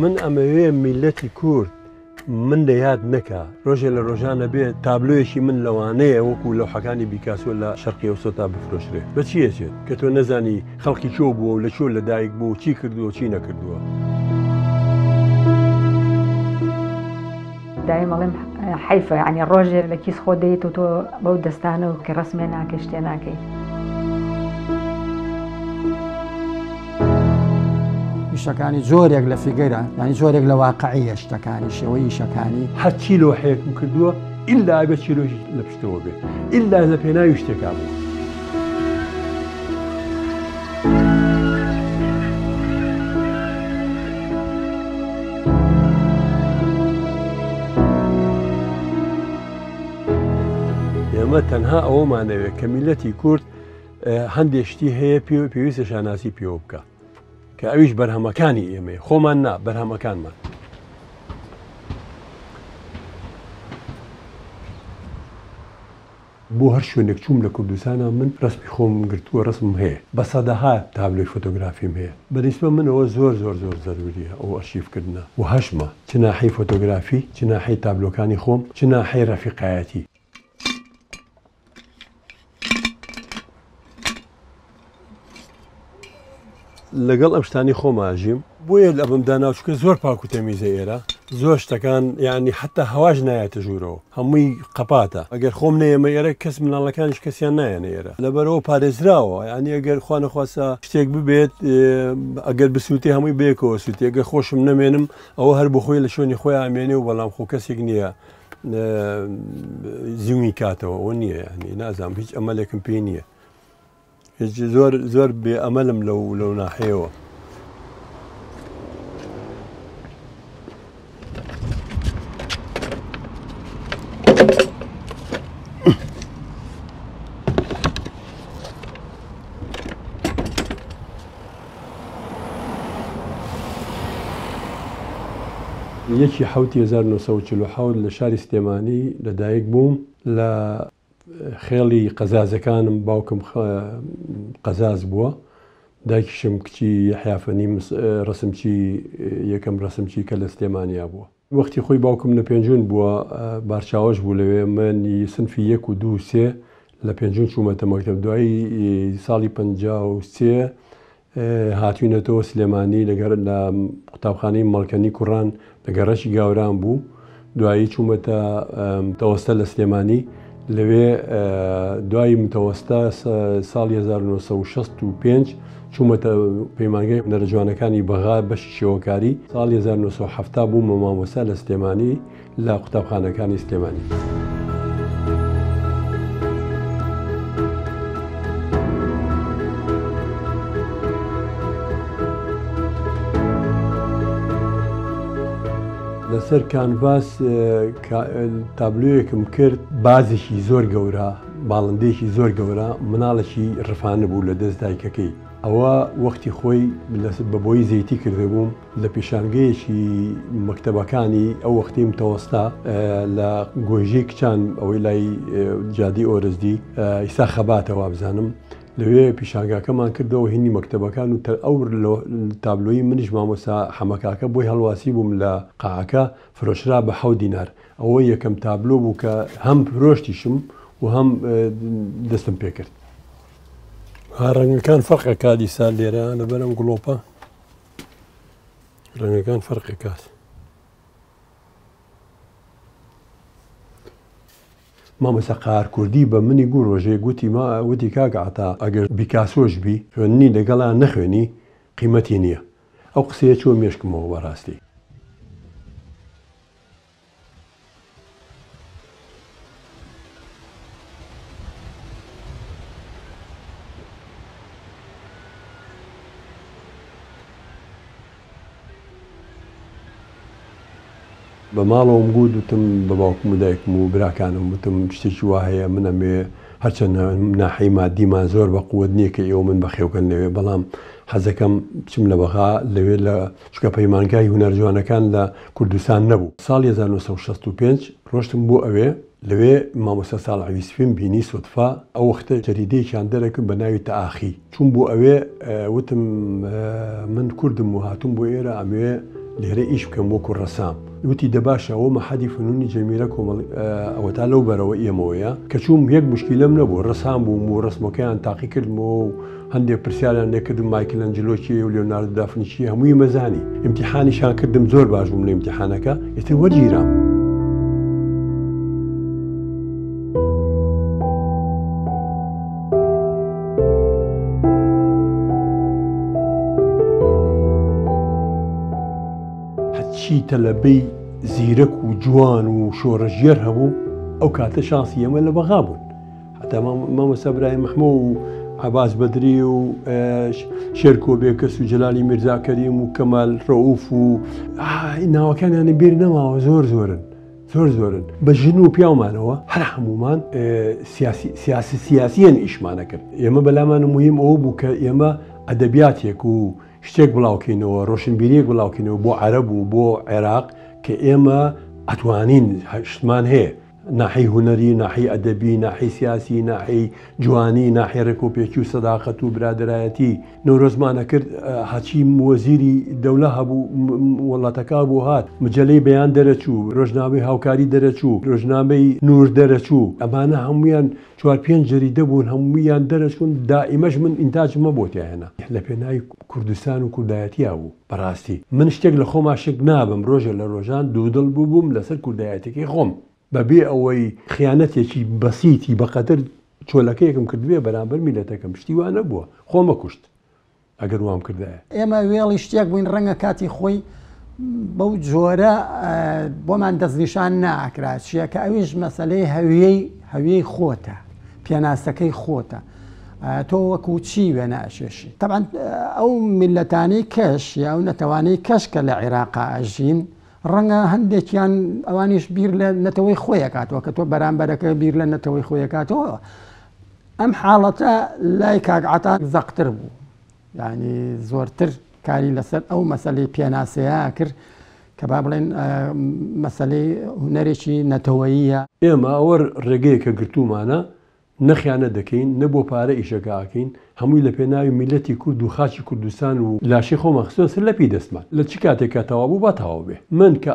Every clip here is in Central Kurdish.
من ئەمەوێ میللەتی کورد من لە یاد نەکا، ڕۆژێ لە ڕۆژان ئەبێ تابلۆیەکی من لەوانەیە وەکوو لەوحەکانی بیکاسۆ لە شەرقی ئەوسەتا بفرۆشرێ. بە چی ئەچێت کە تۆ نەزانی خەڵکی کوێ بووە و لە کوێ لە دایک بووە و چی کردووە و چی نەکردووە؟ دایم ئەڵێم حەیفە یانی ڕۆژێ لە کیس خۆت دەیت و تۆ بەو دەستانە و کە ڕەسمێ ناکەی شتێ ناکەی. ئیشەکانی جۆرێک لە فیگەرە یانی جۆرێک لە واقعیە شتەکانی شێوەی ئیشەکانی. هەرچی لۆحەیەکم کردووە ئیلا ئەبێ چیرۆکی لە پشتەوە بێ ئیلا لە پێناوی شتێکا بووە. ئێمە تەنها ئەوەمانەوێت کە میلەتی کورد هەندێک شتی هەیە پێویستە شانازی پێوە بکە کە ئەویش بەرهەمەکانی ئێمەیە خۆمان نا بەرهەمەکانمان. بۆ هەر شوێنێک چووم لە کوردستانا من ڕەسمی خۆمم گرتووە ڕەسمم هەیە بە سەدەها تابلۆی فۆتۆگرافیم هەیە بە نیسبەت منەوە زۆر زۆر زۆر زەروریە ئەو ئەرشیف کردنە و هەشمە چ ناحەی فۆتۆگرافی چ ناحەی تابلۆکانی خۆم چ ناحەی ڕەفیقایەتی. لەگەڵ ئەم شتانی خۆم ئاژیم بۆیە لەبم دانا چونکە زۆر پاک و تەمیزە ئێرە زۆر شتەکان یعنی حتا هەواش نایەتە ژوورەوە هەمووی قەپاتە ئەگەر خۆم نەیەمە ئێرە کەس مناڵەکانیش کەسیان نایەنە ئێرە لەبەرەوە پارێزراوە یعنی ئەگەر خوا نەخواستە شتێک ببێت ئەگەر بسووتێ هەمووی بەیەکەوە سووتێ ئەگەر خۆشم نەمێنم ئەوە هەر بۆ خۆی لە شوێنی خۆی ئامێنێ و بەڵام خۆ کەسێک نییە زیونی کاتەوە ئەوە نییە ینی نازانم هیچ ئەمەلێکم پێ نییە هیچ زۆر زۆر بێ ئەمەلم لەو لەو ناحەیەوە. یەکی حەوتی 1947 لە شاری سلێمانی لەدایک بووم لە خێڵی قەزازەکانم باوکم قەزاز بووە دایکیشم کچی یەحیا فەنی ڕەسمچی یەکەم ڕەسمچی کە لە سلێمانیا بووە. وەختی خۆی باوکم لە پێنجوون بووە بارچاوەش بوو لەوێ من سنفی یەک و دوو و سێ لە پێنجوون چوومەتە مەکتەب دوایی ساڵی 53 هاتوینەتەوە سلێمانی لەگەر لە قوتابخانەی مەڵکەنی کوڕان لە گەڕەکی گاوران بوو دوایی چوومەتە متەوەستە لە سلێمانی لەوێ دوای متەوەستە ساڵی 1965 چوومەتە پەیمانگای هونەرە جوانەکانی بەغا بەشی شێوەکاری ساڵی 1970 بوومە مامۆستا لە سلێمانی لە قوتابخانەکانی سلێمانی. لەسەر کانڤاس تابلۆیەکم کرد بازێکی زۆر گەورە باڵندەیەکی زۆر گەورە مناڵێکی ڕفانبوو لە دەست دایکەکەی ئەوە وەختی خۆی بە بۆی زەیتی کردبووم لە پیشانگەیەکی مەکتەبەکانی ئەو وەختی متەوەستا لە گۆیژەی کچان ئەوەی لای جادی ئۆرزدی ئیسا خەباتە وابزانم لەوێ پیشانگاکەمان کردەوە هینی مەکتەبەکان و ئەو تابلۆی منیش مامۆستا حەمەکاکە بۆی هەڵواسی بووم لە قاعەکە فرۆشرا بە حەوت دینار ئەوە یەکەم تابلۆ بوو کە هەم فرۆشتیشم و هەم دەستم پێکرد. ها ڕەنگەکان فەرق ئەکات ئیستا لێرە لەبەر ئەم گڵۆپە ڕەنگەکان فەرق ئەکات. مامۆستا قاهر کوردی بە منی گوو ڕۆژێک وتی ما وتی کاک عەتا ئەگەر بیکاسۆش بی خوێندنی لەگەڵا نەخوێنی قیمەتی نییە ئەو قسەیە چووە مێشکمەوە بەڕاستی. بە ماڵەوەم گوت وتم بە باوکم و دایکم و براکانم وتم شتێکی وا هەیە من ئەمەوێ هەرچەند ناحەی مادیمان زۆر بە قوت نییە کە ئێوە من بەخێوکەن لەوێ بەڵام حەزەکەم بچم لە بەغا لەوێ لە چونکە پەیمانگای هونەرجوانەکان لە کوردستان نەبوو ساڵی 1965 ڕۆشتم بۆ ئەوێ لەوێ مامۆستا ساڵح یوسفیم بینی سودفە ئەو وەختە جەریدەیەکیان دەرەکرد بە ناوی تەئاخی چووم بۆ ئەوێ وتم من کوردم و هاتووم بۆ ئێرە ئەمەوێ لێرە ئیش بکەم وەکو ڕەسام. وتی دە باشە ئەوە مەحەدی فنونی جەمیلە کۆمەڵ ئەوەتا لەو بەرەوە ئێمەوەیە. کە چووم یەک موشکیلەم نەبوو، ڕەسام بووم و ڕەسمەکەیان تاقی کردمەوە و هەندێک پرسیاریان لێ کردم مایکل ئەنجلۆ کێیە و لیۆناردۆ دافنچی کێیە هەموویم ئەزانی. ئیمتیحانیشیان کردم زۆر باش بووم لە ئیمتیحانەکە ئیتر وەرگیرام. هەرچی تەلەبەی زیرەک و جوان و شۆڕشگێر هەبوو ئەو کاتە شانسی ئێمە لە بەغا بوون. هەتا مامۆستا برایم مەحمۆ و عەباس بەدری و شێرکۆ بێکەس و جەلالی میرزا کەریم و کەمال ڕەئوف و ناوەکانیان بیر نەماوە زۆر زۆرن زۆر زۆرن بە ژن و پیاومانەوە هەر هەمومان سیاسی سیاسی سیاسیەن ئیشمانە کرد ئێمە بەلامان مهم ئەوە بوو کە ئێمە ئەدەبیاتێک و شتێک بڵاوکەینەوە ڕۆشنبیریەک بڵاوکەینەوە بۆ عەرەب و بۆ عێراق کە ئێمە ئەتوانین شتمان هەیە ناحەی هونەری، ناحەی ئەدەبی، ناحەی سیاسی، ناحەی جوانی، ناحەی ڕێکوپێکی و سەداقەت و برادەرایەتی. نەورۆزمان ئەکرد، هەرچی وەزیری دەولە هەبوو وڵاتەکە بوو هات. مجەلەی بەیان دەرەچوو، ڕۆژنامەی هاوکاری دەرەچوو، ڕۆژنامەی نوور دەرەچوو. ئەمانە هەموویان چوار پێنج جەریدە بوون، هەموویان دەرەچوون. دائیمەش من ئینتاجم هەبوو تیایانا. لە پێناوی کوردستان و کوردایەتیا بوو. بەڕاستی من شتێک لە خۆما شک نابەم ڕۆژێ لە ڕۆژان دوودڵ بووبووم لەسەر کوردایەتیەکەی خۆم بەبێ ئەوەی خیانەتێکی بەسیتی بەقەدەر چۆلەکەیەکم کردبێ بەرامبەر میلەتەکەم شتی وا نەبووە خۆمەکوشت ئەگەر وام کردایە. ئێمە وێڵی شتێک بووین ڕەنگە کاتی خۆی بەو جۆرە بۆمان دەستنیشان ناکرا چییە کە ئەویش مەسەلەی هەویەی هەویەی خۆتە پێناسەکەی خۆتە تۆ وەکو چی وێنە ئەکێشی؟ تەبعەن ئەو میللەتانەی کەش یا ئەو نەتەوانەی کەش کە لە عێراقا ئەژین ڕەنگە هەندێکیان ئەوانیش بیر لە نەتەوەی خۆی ئەکاتەوە کە تۆ بەرامبەرەکە بیر لە نەتەوەی خۆی ئەکاتەوە ئەم حاڵەتە لای کاک عەتا زەقتر بوو یعنی زۆرتر کاری لەسەر ئەو مەسەلەی پێناسەیە کرد کە با بڵێن مەسەلەی هونەرێکی نەتەوەییە. ئێمە ئەوە ڕێگەیەکە گرتوومانە نە خیانەت دەکەین نە بۆ پارە ئیشەکە ئەکەین هەمووی لە پێناوی میللەتی کورد و خاکی کوردستان و لاشەی خۆمان خستۆتە سەر لەپی دەستمان لە چ کاتێکا تەواو بوو با تەواو بێ من کە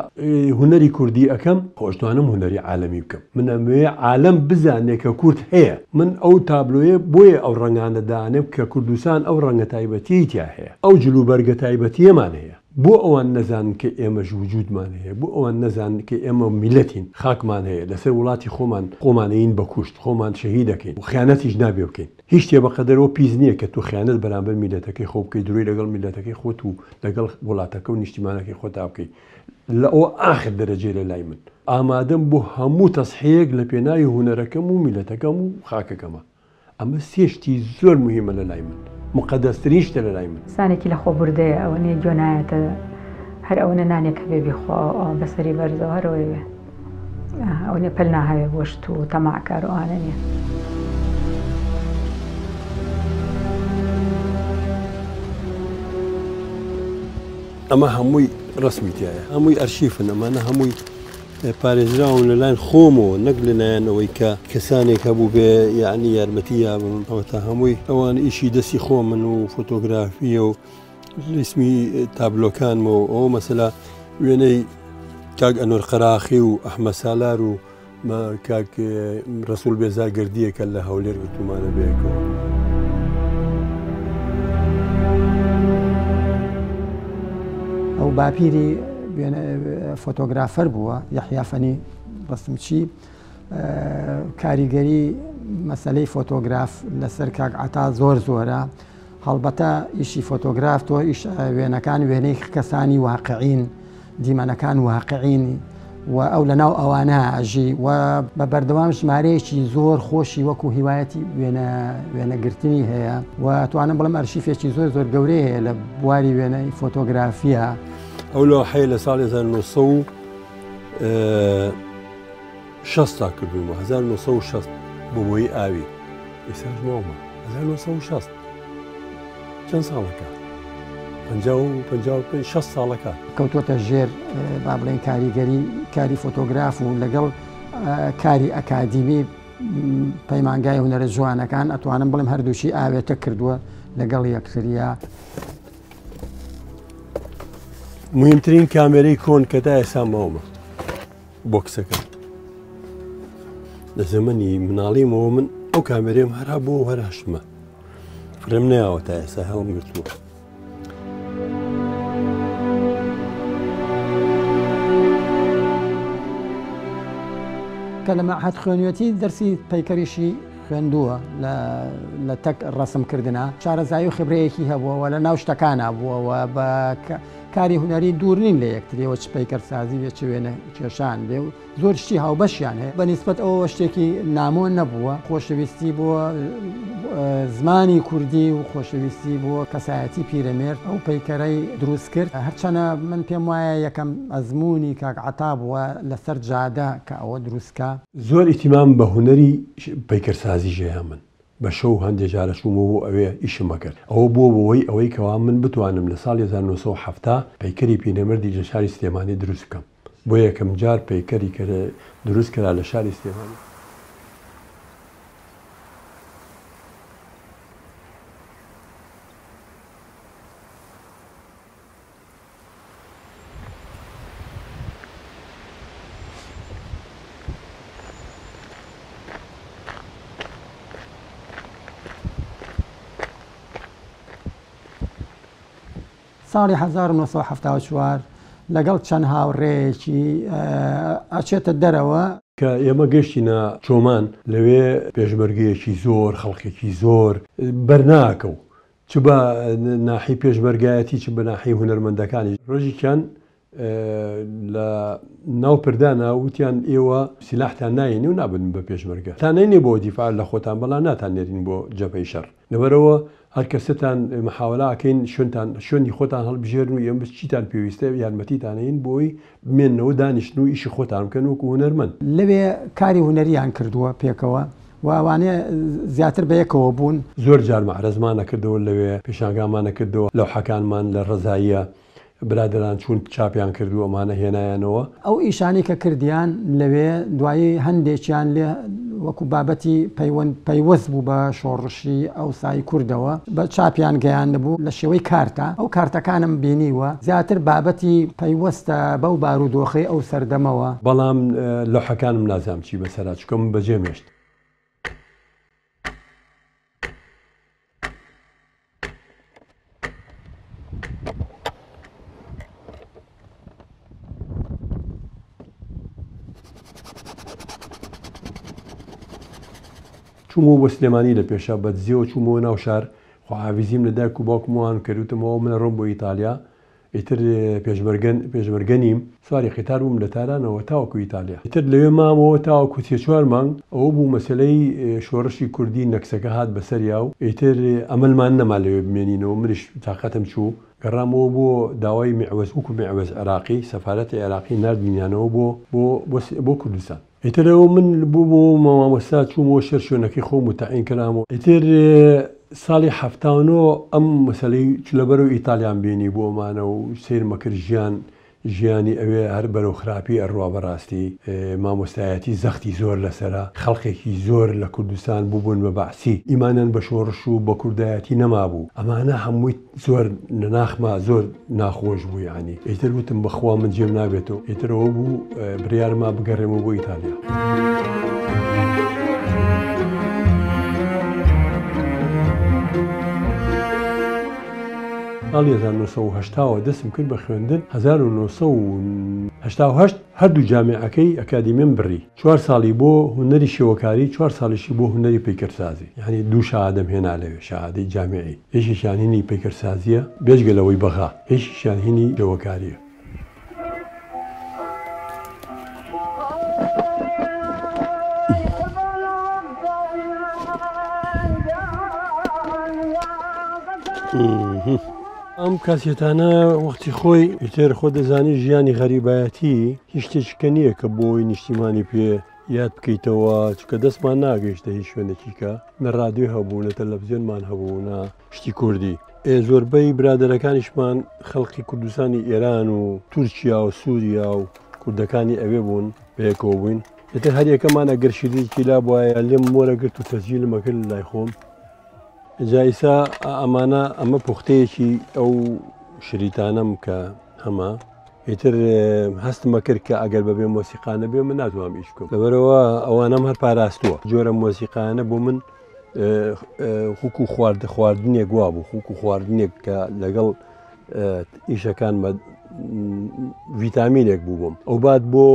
هونەری کوردی ئەکەم خۆ ئەشتوانم هونەری عالەمی بکەم من ئەمەوێ عالەم بزانێ کە کورد هەیە من ئەو تابلۆیە بۆیە ئەو ڕەنگانە دانێم کە کوردستان ئەو ڕەنگە تایبەتیەی تیا هەیە ئەو جلوبەرگە تایبەتیەمان هەیە. بۆ ئەوان نەزانن کە ئێمەش وجودمان هەیە، بۆ ئەوان نەزانن کە ئێمە میللەتین، خاکمان هەیە، لەسەر وڵاتی خۆمان خۆمان ئەیین بە کوشت، خۆمان شەهید ئەکەین و خیانەتیش نابێ بکەین. هیچ شتێ بەقەدەر ئەوە پیس نییە کە تۆ خیانەت بەرامبەر میللەتەکەی خۆ بکەی، درۆی لەگەڵ میللەتەکەی خۆت و لەگەڵ وڵاتەکە و نیشتیمانەکەی خۆتا بکەی. لە ئەوە ئاخر دەرەجەی لە لای من. ئامادەم بۆ هەموو تەزحیەیەک لە پێناوی هونەرەکەم و میللەتەکەم و خاکەکەما. ئەمە سێ شتی زۆر موهیمە لە لای من، موقەدەسترین شتە لە لای من. ئینسانێکی لە خۆبوردەیە ئەوەنەی گوێ نایەتە هەر ئەوەنە نانێک هەبێ بیخوا ئەوە بەسەری بەرزەوە هەر ئەوەی بێ ئەوەنە پەل ناهاوێ بۆ شت و تەماعکار و ئەوانە نییە. ئەمە هەمووی ڕەسمی تیایە، هەمووی ئەرشیفن، ئەمانە هەمووی پارێزراون لەلایەن خۆمەوە نەک لەلایەن ئەوەی کە کەسانێک هەبووبێ یەعنی یارمەتی یابم ئەوەتا هەمووی ئەوان ئیشی دەستی خۆمن و فۆتۆگرافیە و ڕیسمی تابلۆکانمەوە ئەوە مەسەلا وێنەی کاک ئەنوەر قەراخی و ئەحمە سالار و کاک ڕەسوڵ بێزار گردیەکە لە هەولێر گرتومانە بەیەکەوە. ئەو باپیری فۆتۆگرافەر بووە یەحیا فەنی ڕەسمچی کاریگەری مەسلەی فۆتۆگراف لەسەر کاک عەتا زۆر زۆرە هەڵبەتە ئیشی فۆتۆگراف تۆ ئیش وێنەکان وێنەی کەسانی واقعین دیمەنەکان واقعین و ئەو لە ناو ئەوانە ئەژی و بە بەردەوام ژمارەیەکی زۆر خۆشی وەکو هیوایەتی وێنە وێنەگرتنی هەیە و توانم بڵێم ئەرشیفێکی زۆر زۆر گەورەی هەیە لە بواری وێنەی فۆتۆگرافیە. ئەو لەوحەیە لە ساڵی 1960 تا کردوومە 1960 بۆ بۆیی ئاوی ئێستاش ماومە 1960 چەند ساڵەکە؟ پەنجا و پەنجا و پێنج شەست ساڵەکە. کەوتۆتە ژێر با بڵێین کاریگەری کاری فۆتۆگراف و لەگەڵ کاری ئەکادیمی پەیمانگای هونەرە جوانەکان ئەتوانم بڵێم هەردووکی ئاوێتە کردووە لەگەڵ یەکتریا. مهمترین کامێرەی کۆن کە تا ئێستا ماومە بۆکسەکە لە زەمەنی مناڵیمەوە من ئەو کامێرەیەم هەر هەبوو و هەر هەشمە فرێم نەیاوە تا ئێستا هەڵم گرتووە. کە لە مەعهەد خوێنوێتی دەرسی پەیکەریشی خوێندووە لە تەک ڕەسم کردنا شارەزایی و خبرەیەکی هەبووە و لە ناو شتەکانا بووە و بە کاری هونەری دوور نین لە یەکتریەوە چ پەیکەرسازی بێ چ وێنە کێشان بێ و زۆر شتی هاوبەشیان هەیە بە نیسبەت ئەوەوە شتێکی نامۆ نەبووە خۆشەویستی بۆ زمانی کوردی و خۆشەویستی بۆ کەسایەتی پیرەمێرد ئەو پەیکەرەی دروست کرد هەرچەنە من پێم وایە یەکەم ئەزموونی کاک عەتا بووە لەسەر جادە کە ئەوە دروست کا. زۆر ئیهتیمام بە هونەری پەیکەرسازیش هەیە من بە شەو هەندێ جار ئەچوومەوە بۆ ئەوێ ئیشم ئەکرد ئەوە بووە بە هۆی ئەوەی کەوا من بتوانم لە ساڵی 1970 پەیکەری پیرەمێردی لە شاری سلێمانی دروست بکەم بۆ یەکەم جار پەیکەری کە دروست کرا لە شاری سلێمانی. ساڵی 1974 لەگەڵ چەند هاوڕێیەکی ئەچێتە دەرەوە. کە ئێمە گەشتینە چۆمان لەوێ پێشمەرگەیەکی زۆر خەڵکێکی زۆر بەرناکەو چ بە ناحی پێشمەرگایەتی چ بە ناحی هونەرمەندەکانیش. ڕۆژێکیان لە ناو پردانا وتیان ئێوە سیلاحتان نایەنی و نابن بە پێشمەرگە. تان نەینێ بۆ دیفاع لە خۆتان بەڵام ناتان نێرین بۆ جەبهەی شەڕ. لەبەرئەوە هەر کەسەتان محاوەلە ئەکەین شوێنتان شوێنی خۆتان هەڵبژێرن و ئێمە چیتان پێویستە یارمەتیتان ئەین بۆی بمێننەوە دانیشن و ئیشی خۆتان بکەن وەکو هونەرمەند. لەوێ کاری هونەریان کردووە پێکەوە. و ئەوانە زیاتر بەیەکەوە بوون. زۆر جار مەعرەزمان ئەکردەوە لەوێ، پێشانگامان ئەکردەوە، لەوحەکانمان لە ڕەزاییە برادەران چوون چاپیان کرد و ئەمانە هێنایانەوە. ئەو ئیشانەی کە کردیان لەوێ دوایی هەندێکیان لێ وەکوو بابەتی پەیوەند پەیوەست بوو بە شۆڕشی ئەوسای کوردەوە بە چاپیان گەیاندبوو لە شێوەی کارتە، ئەو کارتەکانم بینیوە زیاتر بابەتی پەیوەستە بەو بارودۆخەی ئەو سەردەمەوە. بەڵام لەوحەکانم نازانم چی بەسەرا چونکە من بەجێم هێشت. چوومەوە بۆ سلێمانی لە پێشا بە دزیەوە چوومەوە ناو شار خواحافیزیم لە دایک و باوکم وان کرد وتم ئەوە من ئەڕۆم بۆ ئیتالیا ئیتر پێشمەرگە پێشمەرگە نیم سواری قیتار بووم لە تارانەوە تاوەکو ئیتالیا ئیتر لەوێ مامەوە تاوەکو سێ چوار مانگ ئەوە بوو مەسەلەی شۆڕشی کوردی نەکسەکە هات بەسەریا و ئیتر ئەمەلمان نەما لەوێ بمێنینەوە منیش تاقەتم چوو گەڕامەوە بۆ داوای میعوەز وەکو میعوەز عێراقی سەفارەتی عێراقی ناردینیانەوە بۆ بۆ بۆ کوردستان. ئیتر ئەوە من بوومەوە مامۆستا چوومەوە شەر شوێنەکەی خۆم و تەعین کرام و ئیتر ساڵی 79 ئەم مەسەلەی لەبەرەو ئیتالیام بینی بۆ ئەمانە و سەیرمە کرد ژیان ژیانی ئەوێ هەر بەرەو خراپی ئەڕوا بەڕاستی مامۆستایەتی زەختی زۆر لەسەرە خەڵکێکی زۆر لە کوردستان بووبوون بە بەعسی ئیمانیان بە شۆڕش و بە کوردایەتی نەمابوو ئەمانە هەمووی زۆر لە ناخما زۆر ناخۆش بوو یانی ئیتر وتم بەخوا من جێم نابێتەوە ئیتر ئەوە بوو بریارما بگەڕێمەوە بۆ ئیتالیا. ساڵی 1970 وە دەستم کرد بە خوێندن 1988 هەردوو جامیعەکەی ئەکادیمیم بڕی. چوار ساڵی بۆ هونەری شێوەکاری چوار ساڵیشی بۆ هونەری پەیکەرسازی یانی دوو شەهادەم هێنا لەوێ شەهادەی جامیعی یەکێکیان هینی پەیکەرسازیە بێجگە لەوەی بەغا یەکێکیان هینی شێوەکاریە. ئەم کاسێتانە وەختی خۆی ئیتر خۆ دەزانی ژیانی غەریبایەتی هیچ شتێکی کە نییە کە بۆی نیشتیمانی پێ یاد بکەیتەوە چونکە دەستمان ناگەیشتە هیچ شوێنێکی کە نە رادیۆ هەبوو نە تەلەفزیۆنمان هەبوو نە شتی کوردی ئێ زۆربەی برادەرەکانیشمان خەڵکی کوردستانی ئێران و تورکیا و سووریا و کوردەکانی ئەوێ بوون بەیەکەوە بووین ئیتر هەر یەکەمان ئەگەر شیرێکی لا بوایە لێم وەرەگرت و تەسجیلم ئەکرد لای خۆم جا ئیسا ئەمانە ئەمە پوختەیەکی ئەو شریتانەم کە هەمە ئیتر هەستمە کرد کە ئەگەر بەبێ مۆسیقا نەبێ من ناتوانم ئیش بکەم لەبەرەوە ئەوانەم هەر پاراستووە جۆرە مۆسیقانە بۆ من خوک و خوارد خواردنێک وا بوو خوک و خواردنێک کە لەگەڵ ئیشەکان بە ڤیتامینێک بوو بۆم ئەوبات بۆ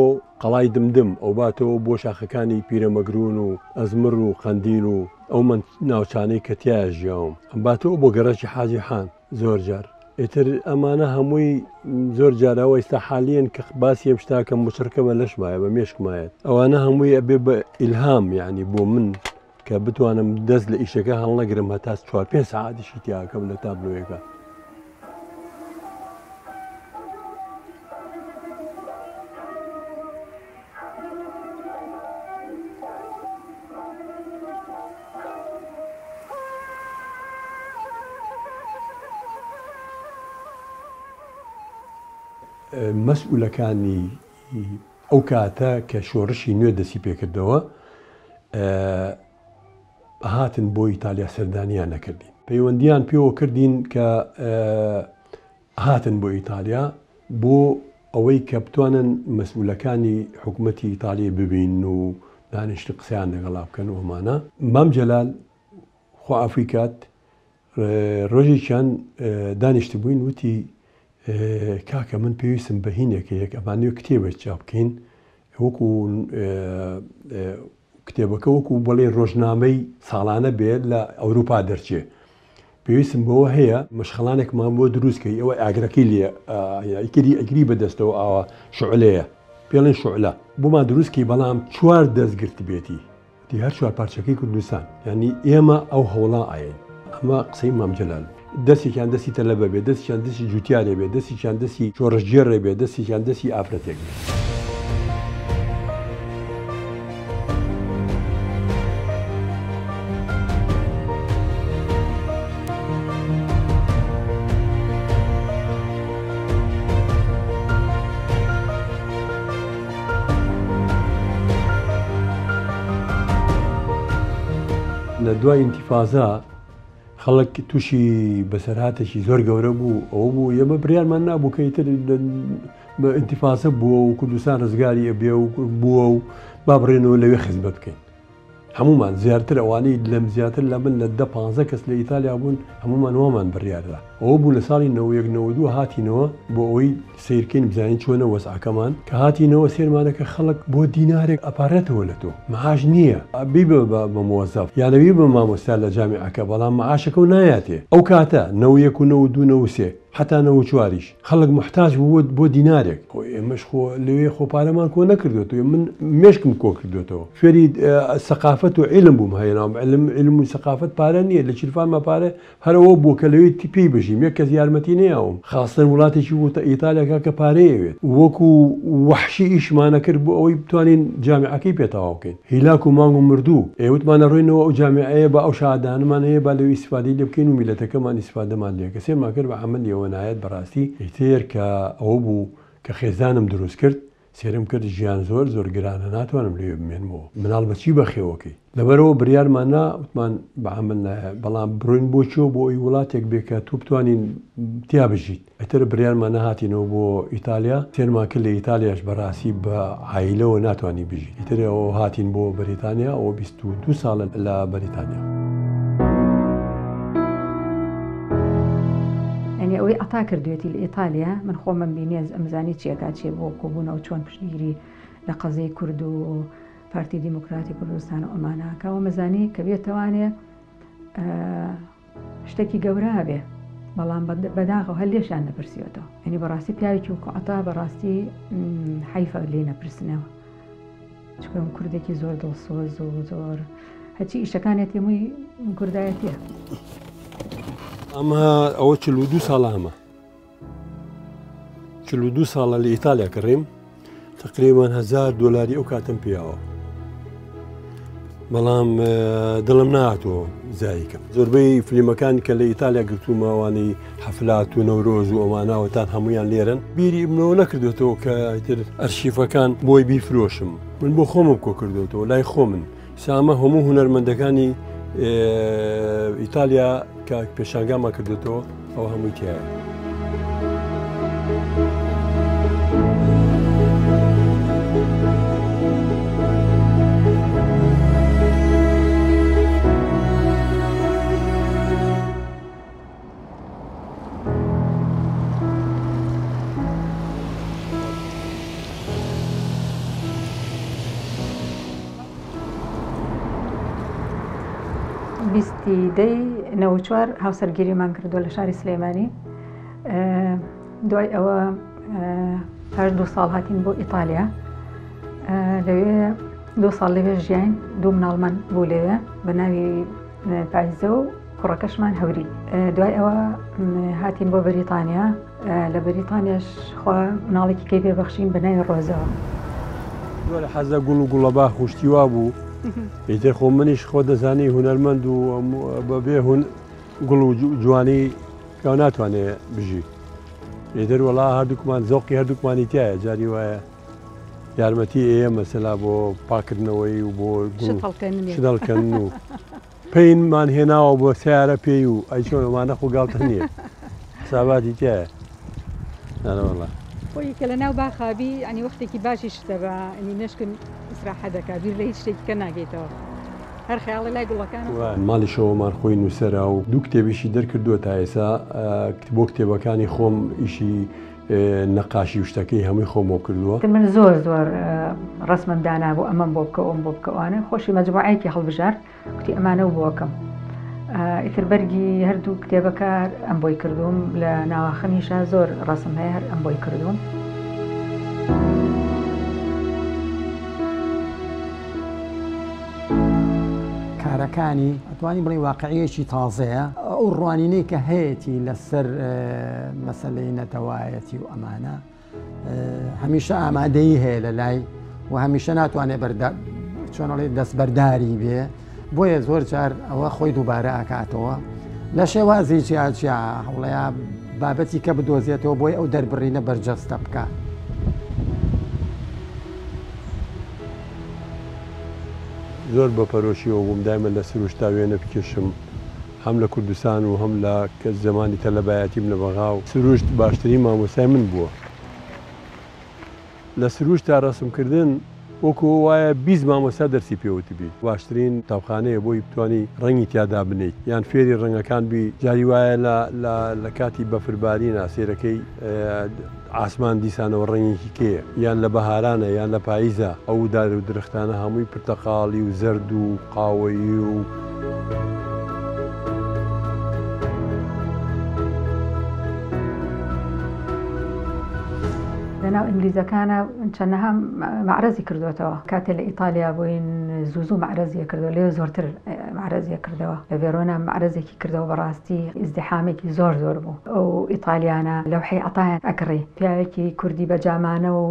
قەڵای دمدم ئەوباتەوە بۆ شاخەکانی پیرەمەگرون و ئەزمڕ و قەندیل و ئەو من ناوچانەی کە تیایا ژیاوم ئەمباتەوە بۆ گەڕەکی حاجی حان زۆر جار ئیتر ئەمانە هەمووی زۆر جار ئەوە ئیستا حالیەن کە باسی ئەم شتاکەم مچڕکە بە لەشمایە بە مێشکمایەت ئەوانە هەمووی ئەبێ بە ئیلهام یعنی بۆ من کە بتوانم دەست لە ئیشەکە هەڵنەگرم هەتا چوار پێنج سەعاتیشی تیاکەم لە تابلۆیەکە. مەسئولەکانی ئەو کاتە کە شۆڕشی نوێ دەستی پێکردەوە هاتن بۆ ئیتالیا سەردانیان نەکردین پەیوەندیان پێوە کردین کە هاتن بۆ ئیتالیا بۆ ئەوەی کە بتوانن مەسئولەکانی حکومەتی ئیتالی ببین و دانیشتن قسەیان لەگەڵا بکەن و ئەمانە. مام جەلال خوا عەفوی کات ڕۆژێکیان دانیشتبووین وتی کاکە من پێویستم بە هینێکە یەک ئەمانەوێ کتێبێک چاپ بکەین وەکو کتێبەکە وەکو بڵێ ڕۆژنامەی ساڵانە بێت لە ئەوروپا دەرچێ پێویستم بەوە هەیە مەشخەڵانێکمان بۆ دروست کەی ئەوە ئاگرەکەی لێ ئەکری ئەگری بەدەستەوە ئاوا شعلەیە پێڵێن شعلە بۆمان دروست کەی بەڵام چوار دەست گرتبێتی دی هەر چوار پارچەکەی کوردستان یانی ئێمە ئەو هەوڵا ئاین ئەمە قسەی مام جەلال دەستێکیان دەستی تەلەبە بێ دەستیان دەستی جوتیارێ بێ دەستێکیان دەستی شۆڕشگێڕێ بێ دەستێکیان دەستی ئافرەتێک بێ. لە دوای ئینتیفازە خەڵک تووشی بەسەرهاتێکی زۆر گەورە بوو ئەوە بوو ئێمە بریارمان نابوو کە ئیتر ئینتیفازە بووە و کوردستان ڕزگاری ئەبێ و بووە و با بڕێنەوە لەوێ خزمەت بکەین هەموومان زیاتر ئەوانەی لەم زیاتر لە من لە دە پانزە کەس لە ئیتالیا بوون هەموومان وامان بڕیاردا ئەوە بوو لە ساڵی 91 92 هاتینەوە بۆ ئەوەی سەیرکەین بزانین چۆنە وەزعەکەمان کە هاتینەوە سێرمانە کە خەڵک بۆ دینارێک ئەپارێتەوە لە تۆ معاش نییە بیبە بە مۆزەف یانە بیبە مامۆستا لە جامیعەکە بەڵام معاشەکەو نایاتێ ئەو کاتە 91 و 92 93 حەتا 94یش خەڵک موحتاج بوو بۆ دینارێک. خۆ ئێمەش خۆ لەوێ خۆ پارەمان کۆ نەکردۆتەوە من مێشکم کۆ کردۆتەوە فێری سەقافەت و عیلم بووم هەیە علم علم و سەقافەت پارە نییە لە چیرفانما پارە هەرەوە بوو کە لەوێ پێی بژیم یەک کەس یارمەتی نەیاوم خاستن وڵاتێکی بوو ئیتالیا کاکە پارەی ئەوێت وەکو وەحشی ئیشمانە کرد بۆ ئەوەی بتوانین جامیعەکەی پێ تەواو بکەین هیلاک و مانگ و مردوو ئێ وتمان ئەڕۆینەوە ئەو جامیعەیە با ئەو شەهادانەمان هەیە با لەوێ ئیستیفادەی لێ بکەین و میللەتەکەمان ئیستیفادەمان لێ کە سەیرمان کرد بە عەمەلیەوە نایەت بەڕاستی ئیتر کە ئەوە بوو کە خێزانم دروست کرد سەیرم کرد ژیان زۆر زۆر گرانە ناتوانم لەوێ بمێنمەوە مناڵ بە چی بەخێوەکەی لەبەرئەوە بریارمان نا وتمان بە عەمەل نایە بەڵام بڕۆین بۆ کوێ بۆ ئەوی وڵاتێک بێ کە تۆ بتوانین تیا بژیت ئیتر بریارمان نا هاتینەوە بۆ ئیتالیا سەیرمان کرد لە ئیتالیاش بەڕاستی بە عایلەوە ناتوانی بژیت ئیتر ئەوە هاتین بۆ بەریتانیا ئەوە 22 ساڵە لە بەریتانیا. یانی ئەوەی عەتا کردوێتی لە ئیتالیا من خۆمم بینیە ئەمزانی چیەکا چیە بۆ کۆبوونەوە چۆن پشتگیری لە قەزیەی کورد و پارتی دیموکراتی کوردستان و ئەمانە ئەکا وەمەزانی کە بێتوانێ شتێکی گەورە هەبێ بەڵام بەداخەوە هەر لێشیان نەپرسیوەتەوە یعنی بەڕاستی پیاوێکی وەکو عەتا بەڕاستی حەیفە لێ نەپرسنەوە چونکە کوردێکی زۆر دڵسۆز و زۆر هەرچی ئیشەکانێتی هەمووی کوردایەتیە. ئەمە ئەوە 42 ساڵە هەمە 42 ساڵە لە ئیتالیا کڕیم تقریبان هزار دۆلاری ئەو کاتم پیاوە بەڵام دڵم نهاتەوە زایکم زۆربەی فلیمەکان کە لە ئیتالیا گرتوومەوانی حەفلات و نەورۆز و ئەواناوەتان هەمویان لێرن بیری منەوە نەکردوێتەوە کە ئیتر ئەرشیفەکان بۆی بیفرۆشم من بۆ خۆمم کۆ کردوێتەوە لای خۆمن سامە هەموو هونەرمەندەکانی ئیتالیا کە پێشانگامان کردوێتەوە ئەو هەمووی تایە. بیستی دەی 94 هاوسەرگیریمان کردووە لە شاری سلێمانی. دوای ئەوە پاش 2 ساڵ هاتین بۆ ئیتالیا. لەوێ 2 ساڵ لەوێ ژیاین، 2 مناڵمان بوو لەوێ بە ناوی پایزە و کوڕەکەشمان هەوری. دوای ئەوە هاتین بۆ بەریتانیا. لە بەریتانیاش خوا مناڵێکی کەی پێبەخشین بە ناوی ڕۆزەوە. زۆر حەزە گوڵ و گوڵەباخ و شتی وا بوو. ئیتر خۆ منیش خۆ دەزانی هونەرمەند و بەبێ گوڵ و جوانی پیاو ناتوانێ بژی. ئیتر وەڵا هەردووکمان زۆقی هەردووکمانی تایە، جاری وایە یارمەتی ئێیە مەسەلا بۆ پاکردنەوەی و بۆ گوڵ شت هەڵکەندن و پەینمان هێناوە بۆ سیارە پێی و ئەی چۆن ئەمانە خۆ گاڵتە نییە، حساباتی تایە. نانەوەڵا خۆی کە لە ناو باخابی ینی وەختێکی باشی شتە بە ینی مێشکن ئیسراحە دەکا، بیر لە هیچ شتێکی کە ناگەیتەوە، هەر خەیاڵی لای گوڵەکان. ماڵی شەوەمان خۆی نووسەرە و 2 کتێبیشی دەرکردووە تا ئێستا. بۆ کتێبەکانی خۆم ئیشی نەقاشی و شتەکەی هەمووی خۆم بۆ کردووە. من زۆر زۆر ڕسمم دانا بۆ ئەمەم بۆ بکە ئەوم بۆ بکە ئەوانە. خۆشی مەجموعەیەکی هەڵبژارد، گوتی ئەمانە و بۆکەم. ئیتر بەرگی هەردوو کتێبەکە ئەم بۆی کردووم، لە ناواخنیشا زۆر ڕسم هەیە هەر ئەم بۆی کردووم. کارەکانی ئەتوانی بڵێ واقعیەکی تازەیە، ئەو ڕوانینەی کە هەیەتی لەسەر مەسلەی نەتەوایەتی و ئەمانە هەمیشە ئامادەیی هەیە لە لای و هەمیشە ناتوانێت چۆنڵێ دەستبەرداری بێ، بۆیە زۆر جار ئەوە خۆی دووبارە ئاکاتەوە لە شێوازی جیاجیا هەوڵەیە بابەتی کە بدۆزێتەوە بۆی ئەو دەربڕینە بەرجەستە بکە. زۆر بە پەرۆشیەوە بووم دایمە لە سروشتا وێنە بکێشم، هەم لە کوردستان و هەم لە زەمانی تەلەبایەتیم لە بەغا و سروشت باشترین مامۆستای من بووە. لە سروشتا ڕەسمکردن وەکو وایە 20 مامۆستا دەرسی پێوتبی. باشترین قوتابخانەیە بۆی بتوانی ڕەنگی تیادا بنیت یان فێری ڕەنگەکان بی. جاری وایە لە کاتی بەفربارینە سێرەکەی ئاسمان دیسانەوە ڕەنگێکی کێیە، یان لە بەهارانە یان لە پاییزە ئەو دار و درختانە هەمووی پرتەقاڵی و زەرد و قاوەیی و لەناو ئینگلیزەکانە چەندەها مەعرەزی کردوێتەوە. کاتێ لە ئیتالیا بووین زوو زوو مەعرەزیە کردەوە، لێ زۆرتر مەعرەزیە کردەوە. لە ڤێرۆنا مەعرەزێکی کردەوە، بەڕاستی ئیزدیحامێکی زۆر زۆر بوو. ئەو ئیتالیانە لەوحەی عەتایان ئەکڕی، پیاوێکی کوردی بەجامانە و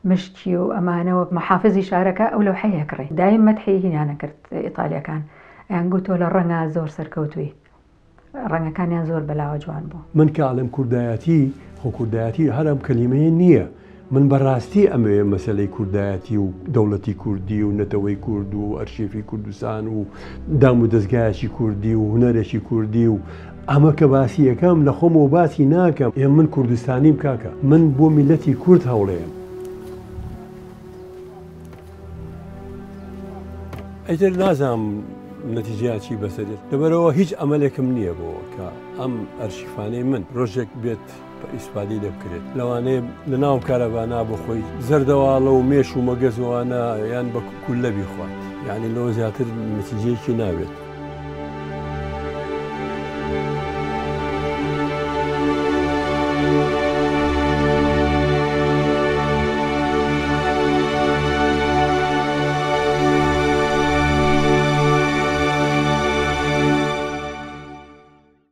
مشکی و ئەمانەوە محافزی شارەکە ئەو لەوحەی ئەکڕی. دایم مەدحی هینانە کرد ئیتالیەکان، ئەیان گوتۆ لە ڕەنگە زۆر سەرکەوتووی، ڕەنگەکانیان زۆر بەلاوە جوان بوو. من کە ئەڵێم کوردایەتی، خۆ کوردایەتی هەر ئەم کەلیمەیە نییە. من بەڕاستی ئەمەوێ مەسلەی کوردایەتی و دەوڵەتی کوردی و نەتەوەی کورد و ئەرشیفی کوردستان و دام و دەستگایەکی کوردی و هونەرێکی کوردی و ئەمە کە باسی یەکەم لە خۆمەوە باسی ناکەم. ئێ من کوردستانیم کاکە، من بۆ میلەتی کورد هەوڵێم. ئیتر نازانم نەتیجەیان چی بەسەرێت، لەبەرەوە هیچ ئەمەلێکم نییە بۆ کە ئەم ئەرشیفانەی من ڕۆژێک بێت ئیسفادەی لێ بکرێت. لەوانەیە لە ناو کارەبانا بۆ خۆی زەردەواڵە و مێش و مەگەزوانە یان بە کوللە بیخوات، یعنی لەوە زیاتر نەتیجەیەکی نابێت.